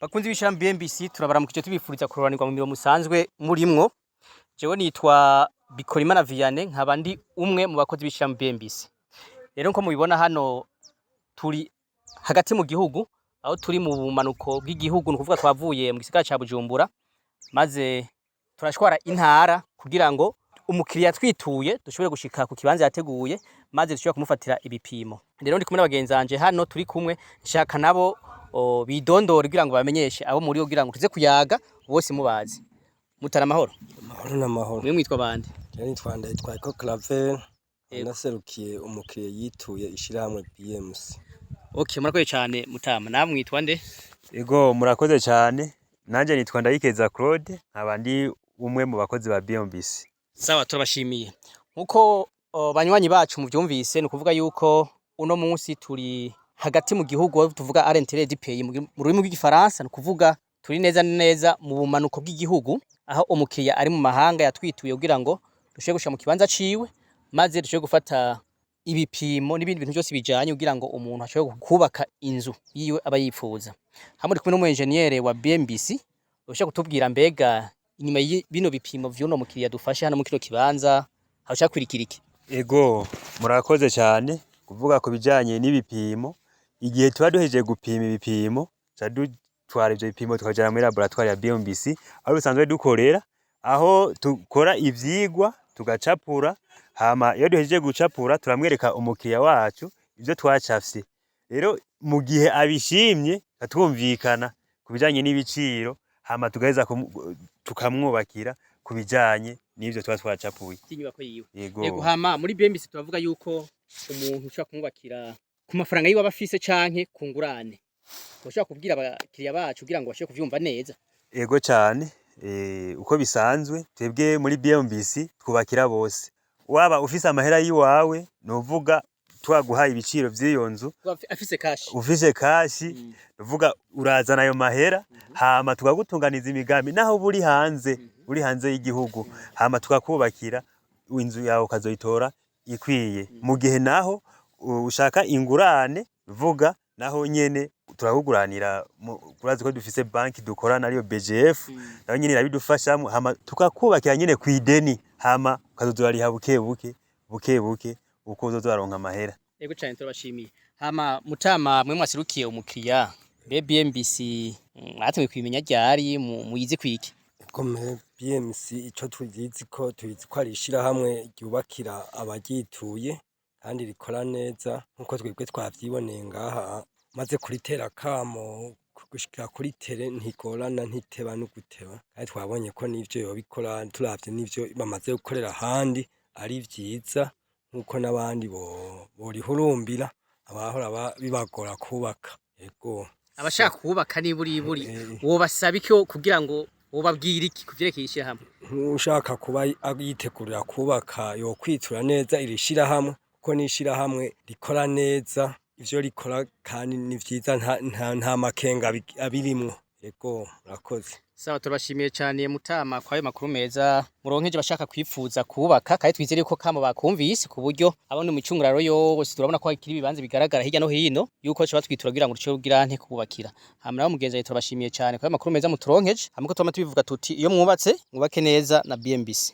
Bakunzi b'ishirahamwe BMBC, turabaramukije, tubifuriza kuroranirwa mu mirimo musanzwe murimwo. Jewe nitwa Bikorimana Vianney, nkaba ndi umwe mu bakozi b'ishirahamwe BMBC. Rero nko mubibona hano, turi hagati mu gihugu, aho turi mu bumanuko bw'igihugu, ni ukuvuga twavuye mu gisagara ca Bujumbura, maze turashwara intara kugira ngo umukiriya twituye dushobore gushika ku kibanza yateguye, maze dushobore kumufatira ibipimo. Rero ndi kumwe n'abagenzi banje hano turi kumwe, nshaka nabo bidondore kugira ngo bamenyeshe abo muri, kugira ngo tuze kuyaga bose mubazi. Mutara amahoro? Amahoro n'amahoro. Mwe mwitwa bande? Jewe nitwa Ndayitwayeko Claver. Yego. Naserukiye umukiriya yituye ishirahamwe BMC. Okay, murakoze cyane mutama. Namwe mwitwa nde? Ego, murakoze cyane. Nanje nitwa Ndayikeza Claude, nkaba ndi umwe mu bakozi ba BMBC. Sawa, turabashimiye. Nkuko banywanyi bacu muvyumvise, ni ukuvuga yuko uno munsi turi hagati mu gihugu, aho tuvuga à l'intérieur du pays mu rurimi rw'igifaransa, ni ukuvuga turi neza neza mu bumanuko bw'igihugu, aho umukiriya ari mu mahanga yatwituye kugira ngo dushobore gushika mu kibanza ciwe, maze dushobore gufata ibipimo n'ibindi bintu byose bijanye kugira ngo umuntu ashobore kubaka inzu yiwe aba yipfuza. Hamwe uri kumwe n'umu engineer wa BMBC, ushobora kutubwira mbega inyuma bino bipimo vy'uno mukiriya dufashe hano mu kino kibanza hashaka kwirikira iki? Ego, murakoze cyane. Kuvuga ku bijanye n'ibipimo, igihe tuba duhejeje gupima ibipimo, tuca dutwara ivyo bipimo tukajana muri laboratoire ya BMBC aho dusanzwe dukorera, aho dukora ivyigwa tugacapura. Hama iyo duhejeje gucapura, turamwereka umukiriya wacu ivyo twacafye. Rero mu gihe abishimye, twumvikana ku bijanye n'ibiciro, hama tugaheza tukamwubakira ku bijanye n'ivyo tuba twacapuye. Inyubako yiwe. Yego. Yego, hama muri BMBC turavuga yuko umuntu ushobora kumwubakira ku mafaranga yiwe aba afise canke ku ngurane. Ushobora kubwira abakiriya bacu kugira ngo bashobore kuvyumva neza? Ego cane, uko bisanzwe twebwe muri BMBC twubakira bose. Waba ufise amahera yiwawe, nuvuga twaguhaye ibiciro vy'iyo nzu, afise cash, ufise cash, nuvuga urazana ayo mahera, hama tukagutunganiza imigambi naho uba uri hanze y'igihugu, hama tukakubakira inzu yawe ukazoyitora ikwiye. Mu gihe naho ushaka ingurane, vuga naho nyene turakuguranira. Urazi ko dufise banki dukorana ariyo BGF, nayo nyene irabidufashamwo, hama tukakubakira nyene kw'ideni, hama ukazoza urariha buke buke buke buke uko uzoza uraronka amahera. Yego cane, turabashimiye. Hama mutama, mwe mwaserukiye umukiriya, mbe BMBC mwateguye kubimenya ryari, muyizi kwiki? Egome, BMC ico tuyizi ko, tuyizi ko ari ishirahamwe ryubakira abaryituye kandi rikora neza, nkuko twebwe twavyiboneye ngaha. Maze kuritera akamo gushika kuri terrain, ntigorana, ntiteba no guteba, kandi twabonye ko n'ivyo yobikora. Turavye n'ivyo bamaze gukorera ahandi, ari vyiza, nkuko n'abandi borihurumbira abahora bibagora kubaka. Ego. Abashaka kubaka niburiburi, wobasaba iki kugira ngo wobabwira iki kuvyerekeye ishirahamwe? Nk'ushaka kuba yitegurira kubaka, yokwitura neza iri shirahamwe, kuko n'ishirahamwe rikora neza ivyo rikora kandi ni vyiza, nta makenga abirimwo. Ego, murakoze. Sawa, turabashimiye cyane mutama kwa ayo makuru meza muronkeje bashaka kwifuza kubaka, kandi twizere ko kamo bakumvise, ku buryo abona mu micunguraro yose turabona ko hakiri ibibanza bigaragara hirya no hino, yuko bashobora twitura kugira ngo duce kugira nte kubakira. Hama nabo mugenzi wawe, turabashimiye cyane kwa ayo makuru meza muturonkeje. Hamwe ko tuma tubivuga tuti: iyo mwubatse, mwubake neza na BMBC.